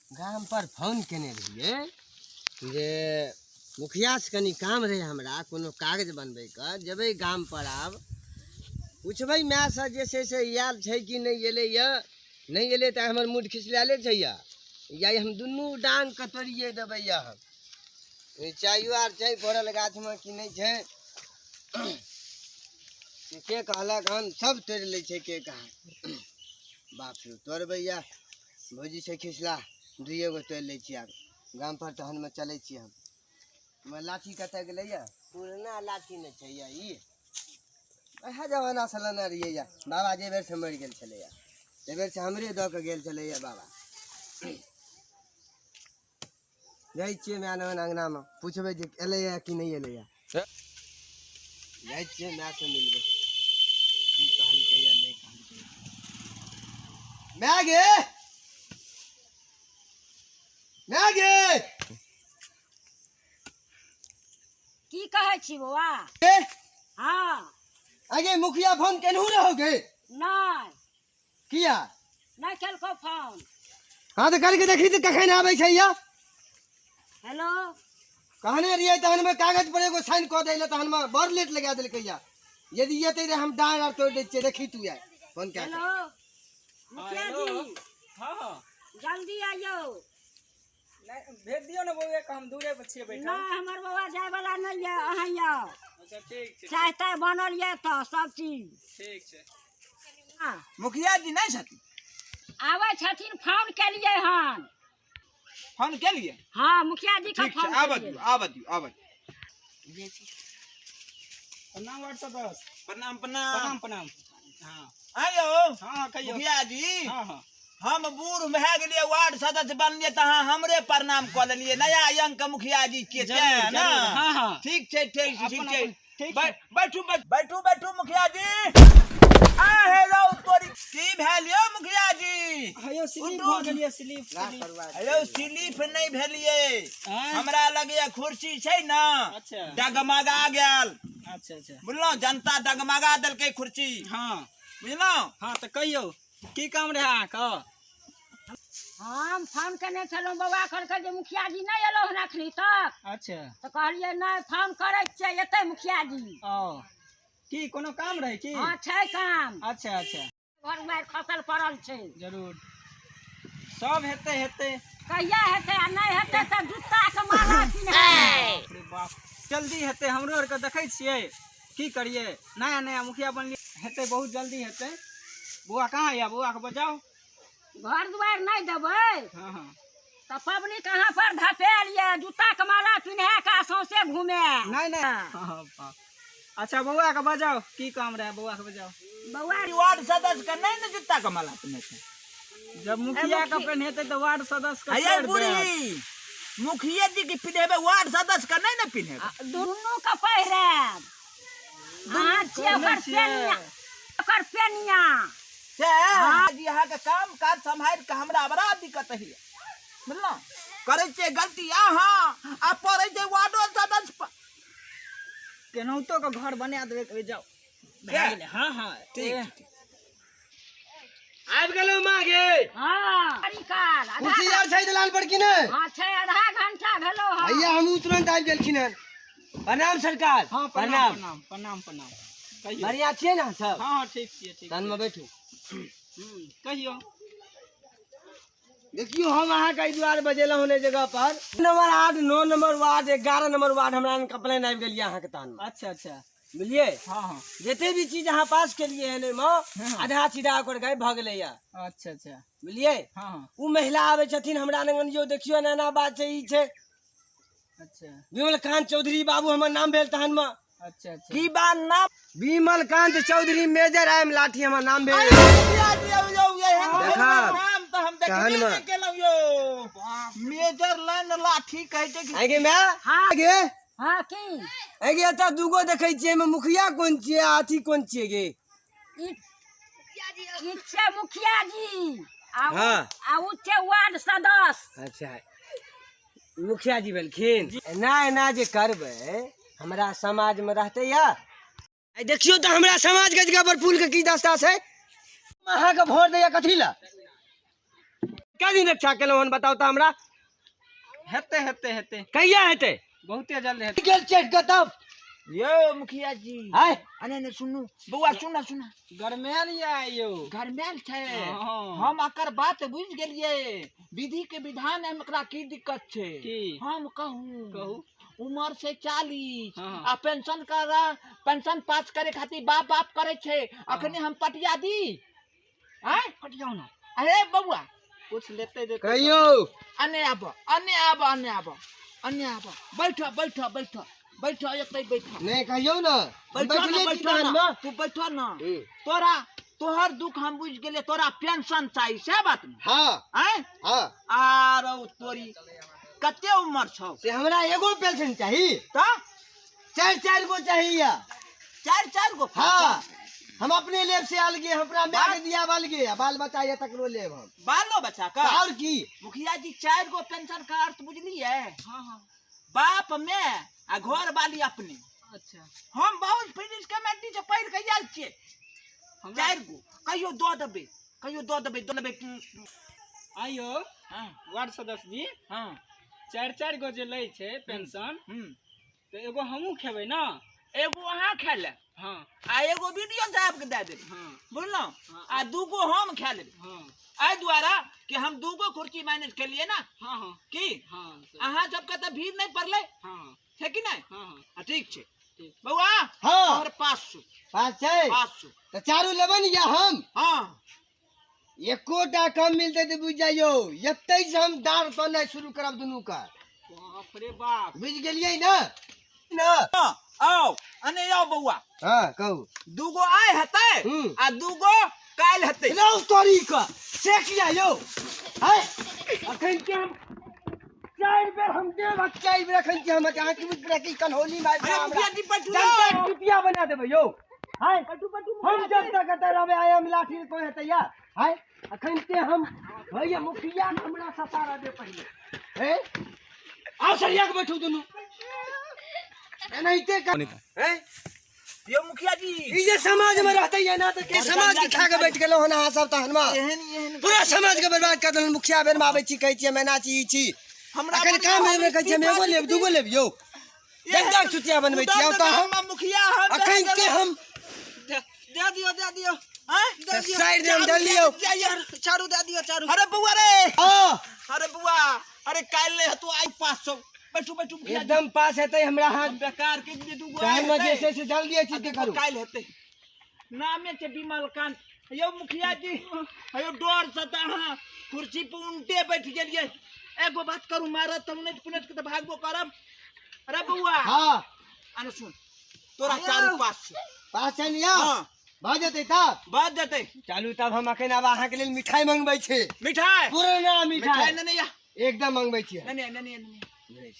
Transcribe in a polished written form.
गाम पर फोन केने रहियै जे मुखियासँ कनि काम रहै हमरा कोनो कागज बनबैके जेबै गाम पर आब पुछबै मायसँ जे छै से आयल छै कि नहि एलैए नहि एलै तऽ हमर मूड खिसलायले छै यऽ या हम दुनू डाँगके तोड़िए देबै यऽ हम चायो आर छै फड़ल गाछमे कि नहि छै से के कहलक हन सब तोड़ि लै छै के कहाँ बाप रे तोड़बै यऽ भौजी छै खिसला दुइए गो तोड़ि लै छियै आब गामपर तहनमे चलै छियै हम हमर लाठी कतऽ गेलै यऽ पुरना लाठी ने छै यऽ ई वएह जमानासँ लेने रहियै यऽ बाबा जे बेरसँ मरि गेल छलैया ताहि बेरसँ हमरे दऽ कऽ गेल छलैया बाबा जाइ छियै माय नवन अङ्गनामे पुछबै जे एलैया कि नहि एलैया जाइ छियै मायसँ मिलबै की कहलकै या नहि कहलकै माय गे माय गे की कहै छी बौआ ए हँ आगे मुखिया फोन केनहु रहो गे नहि किया नहि केलको फोन हाँ तऽ करके देखी तऽ कखन आबै छै या हेलो कहने रहियै तहन मे कागज पर एगो साइन कऽ दै लए तहन मे बड़ लेट लगा देलकै या यदि एतै रहे हम डाँग आर तोड़ि दै छियै देखी तू आइ फोन कए हेलो मुखिया जी हाँ हाँ जल्दी आइयौ नहीं भेज दियौ ने बौआ के हम दूरे पर छियै बैठल नहि हमर बौआ जाय वाला नहि यऽ अहाँ यऽ अच्छा ठीक छै चाय ताय बनल यऽ तऽ सब चीज ठीक छै हँ मुखिया जी नहि छथिन आबै छथिन फोन केलियै हन फोन केलियै हँ मुखिया जी के ठीक छै फोन आबऽ केलियै दियौ आबऽ दियौ आबऽ दियौ प्रणाम वार्ड सदस्य प्रणाम प्रणाम प्रणाम प्रणाम हाँ आयो हाँ कहियौ मुखिया जी हाँ हाँ हम बूढ़ भए गेलियै वार्ड सदस्य बनलियै तऽ अहाँ हमरे प्रणाम कऽ लेलियै नया यंग के मुखिया जी छियै जरूर, तें ने जरूर, हाँ, हाँ। ठीक छै ठीक छै ठीक अपन- छै अपन, ठीक छै। बैठू बैठू बैठू मुखिया जी आ हे रौ तोरी की भेल यौ मुखिया जी हयो स्लिप उठू। भऽ गेलियै स्लिप स्लिप यौ स्लिप नहि भेलियै आँय? हमरा लग कुर्सी छै ने अच्छा। डगमगा गेल अच्छा अच्छा बुझलहुँ जनता डगमगा देलकै कुर्सी हाँ बुझलहुँ हाँ तऽ कहियौ की काम रहै अहाँके हम फोन केने छलहुँ बौआ कहलकै जे मुखिया जी नहि एलहुँ हन एखनी तक अच्छा तऽ कहलियै नहि फोन करै छियै एतै मुखिया जी ओ की कोनो काम रहै की हँ छै काम अच्छा अच्छा घर दुआरि खसल पड़ल छै जरूर सब हेतै हेतै कहिया हेतै आ नहि हेतै तऽ जुत्ताके माला किनबै बाप रे बाप जल्दी हेतै हमरो आरके देखै छियै की करियै नया नया मुखिया बनलियै हेतै बहुत जल्दी हेतै बौआ कहाँ यऽ बौआके बजाउ घर दुआरि नहि देबै हँ हँ तऽ पब्लिक अहाँ पर धपेल यऽ जूताके माला पिन्हा कऽ सौंसे घूमे नहि नहि हँ, बाप। अच्छा बौआके बजाउ की काम रहै बौआके बजाउ बौआ वार्ड सदस्य के नहि ने जूता के माला पहिने जब मुखिया के पहिनेतै तऽ वार्ड सदस्य के अये छोड़ि देत। बुढ़ी मुखिया जी के पिन्हेबै वार्ड सदस्य के नहि ने पिन्हेबै दुनू के पहिरायब अहाँ छियै ओकर छियै। पेनिया ओकर पेनिया से जी अहाँके काम काज सम्हारि के हमरा बड़ा दिक्कत होइए बुझलहुँ करै छियै गलती अहाँ आ पड़ै छै वार्डो सदस्य पर केनाहितो के घर बना देबै कहबै जाउ भए गेलै हँ हँ ठीक ए, छै आबि गेलहुँ माँ गे हँ बड़ी काल आधा कुर्सी आर छै दलान पर कि नहि हँ छै आधा घंटा भेलो हँ भैया हमहूँ तुरंत आबि गेलखिन हन प्रणाम सरकार हँ प्रणाम प्रणाम प्रणाम प्रणाम कहियौ बढ़िआँ छियै ने अहाँ सब हँ हँ ठीक छियै ठीक तहन बैठू कहियौ देखियौ हम अहाँके एहि दुआरे बजेलहुँ हन एहि जगह पर number 8 9 number ward 11 number ward हमरा कंप्लेन आबि गेल यऽ अहाँके तहन अच्छा अच्छा बुझलियै हाँ हाँ जते भी चीज अहाँ पास केलियै हन ओहिमे आधा सीधा ओकर गायब भऽ गेलैया अच्छा अच्छा बुझलियै हाँ हाँ ओ महिला आबै छथिन हमरा लग यौ देखियौ एना एना बात छै ई छै अच्छा विमल कांत चौधरी बाबू हमर नाम भेल तहन मे अच्छा अच्छा की बात नाम Vimal Kant Chaudhary major I am लाठी हमर नाम भेल मुखिया जी आब यौ एहन देखा। नाम तऽ हम देखबे तहन नहि केलहुँ यौ मेजर लाइन लाठी कहै छै कि आगे माय हाँ। आगे हाँ की आगे एतऽ दूगो देखै छियै एहिमे मुखिया कोन छियै आ अथी कोन छियै गे ई ई छै मुखिया जी आ उ- हाँ। आ उ छै वार्ड सदस्य अच्छा मुखिया जी भेलखिन एना एना जे करबै हमरा समाजमे रहतै या आइ देखियौ तऽ हमरा समाजके जगह पर पुलके की दशा छै अहाँके भोट दैया कथी लए? कै दिन रक्षा केलहुँ हन बताउ तऽ हमरा? हेतै हेतै हेतै। कहिया हेतै? बहुते जल्द हेतै। गेल चढ़ि कऽ तब यौ मुखिया जी, आय अने ने सुनू बौआ, सुना सुना। गरमायल यऽ यौ। गरमायल छै। हँ। हम एकर बात बुझि गेलियै, विधि के विधान है, एकरा की दिक्कत छै? की? हम कहूँ? कहू। उमर से 40 हँ। आ पेंशन कर, पेंशन पास करे खातिर बाप बाप करे छै। अखने हम पटिया दी आय? कटियाउ ना। अरे बौआ, कुछ लेतै देतै। कहियौ। अने आब, अने आब, अने आब, अने आब, बैठ बैठ बैठ बैठ, एतै बैठ। नहि, कहियौ ने। बैठ ना। बैठले छी। बैठ तहन ना, तू बैठ ना। तोरा तोहर दुख हम बुझि गेलियै, तोरा पेंशन चाही, से बात ने? हाँ। आँय? हाँ। आरो तोरी कते उमर छौ? से हमरा एगो पेंशन चाही? तऽ चारि चारि गो चाही या। चारि चारि गो? हाँ, हम अपने लेब से अलगे, हम अपना माय के दिया अलगे, आ बाल बच्चा ये तकरो लेब हम। बालो बच्चा का? और की। मुखिया जी, चारि गो पेंशन का अर्थ बुझलियै? हाँ हाँ। बाप में आ घर वाली अपने। अच्छा। हम बहुत फिनिश कमेटी से पढ़ि के आयल छियै। हमरा चारि गो कहियो दऽ देबै, कहियो दऽ देबै, दऽ देबै। आइयो। हाँ। वार्ड सदस्य जी। हाँ। चारि चारि गो जे लै छै पेंशन, हम्म तऽ एगो हमहूँ खेबै ने? एगो अहाँ खाय ले। हाँ। आ एगो बीडीओ साहब के दए देबै। हाँ। बुझलहुँ? हाँ। आ दूगो हम खा लेबै। हाँ। एहि दुआरे कि हम दूगो कुर्सी मैनेज केलियै ना। हाँ हाँ। की? हाँ। अहाँ सबके तऽ भीड़ नहि पड़लै? हाँ। छै कि नहि? हाँ हाँ। आ, ठीक छै। ठीक। बौआ। हाँ। तोहर 500। पाँच छै। 500। तऽ चारू लेबै ने या हम? हाँ। एकोटा कम मिलतै तऽ बुझि जाइयौ, एतै से हम डाँड़ तोड़नाइ शुरू करब दुनू के। बाप रे बाप। बुझि गेलियै ने ने? आउ, अने आउ बौआ। हाँ, कहू। दूगो आइ हेतै आ दूगो काल्हि हेतै। रौ तोरी के, से किया यौ? है अखन के हम चारि बेर हम देब आ चारि बेर अखन के हम अहाँके बुझि पड़े कि कन्हौली मारि अरे मुखिया जी, बैठू। जनता के टिपिया बना देबै यौ। हाय, हम जब तक एतऽ रहबै, आइ हम लाठी कोइ हेतै या। हाय, अखन के हम भैया मुखिया के हमरा सतारा दे पहिले। हे, आउ सरिया के बैठू दुनू एनाहिते कर हैं। यौ मुखिया जी। ई जे समाज में रहते ये ना, तऽ के समाज के खा के बैठ गेलहुँ हन अहाँ सब तहन मे। एहन एहन पूरा समाज के बर्बाद कर देलहुँ। मुखिया बेर में आबै छी, कहै छियै हम एना छी, ई छी। हमरा अखन काम हेबै, कहै छियै हम एगो लेब, दूगो लेब यौ। जनता के चुतिया बनबै छी। आउ तऽ हम मुखिया हम अखन के हम दे दियौ, दे दियौ। आँय? दे दियौ। साइड देम दलियौ। चारू दे दियौ, चारू। अरे बौआ रे। हाँ। अरे बौआ, अरे काल्हि नहि हेतौ, आइ 500। बैठू बैठू मुखिया जी। एकदम पास हेतै हमरा हाथ। हम बेकार के जे दूगो आइ तहन मे जे हेतै, छै से जल्दी एहि चीज के करू। काल्हि हेतै। नामे छै विमल कांत। यौ मुखिया जी, यौ, डर से तऽ अहाँ कुर्सी पर उल्टे बैठ गेलियै। एगो बात करू, मारत तऽ उनटि पुनटि के तऽ भागबो करब। अरे बौआ। हाँ। आने सुन, तोरा चारू 500। पास छै ने यौ? हाँ। भऽ जेतै तब? भऽ जेतै। चलू तब, हम अखन आब अहाँके लेल मिठाई मंगबै छी। मिठाई? पुरना मिठाई मिठाई। नेने या। एकदम मंगबै छियै। नेने नेने नेने।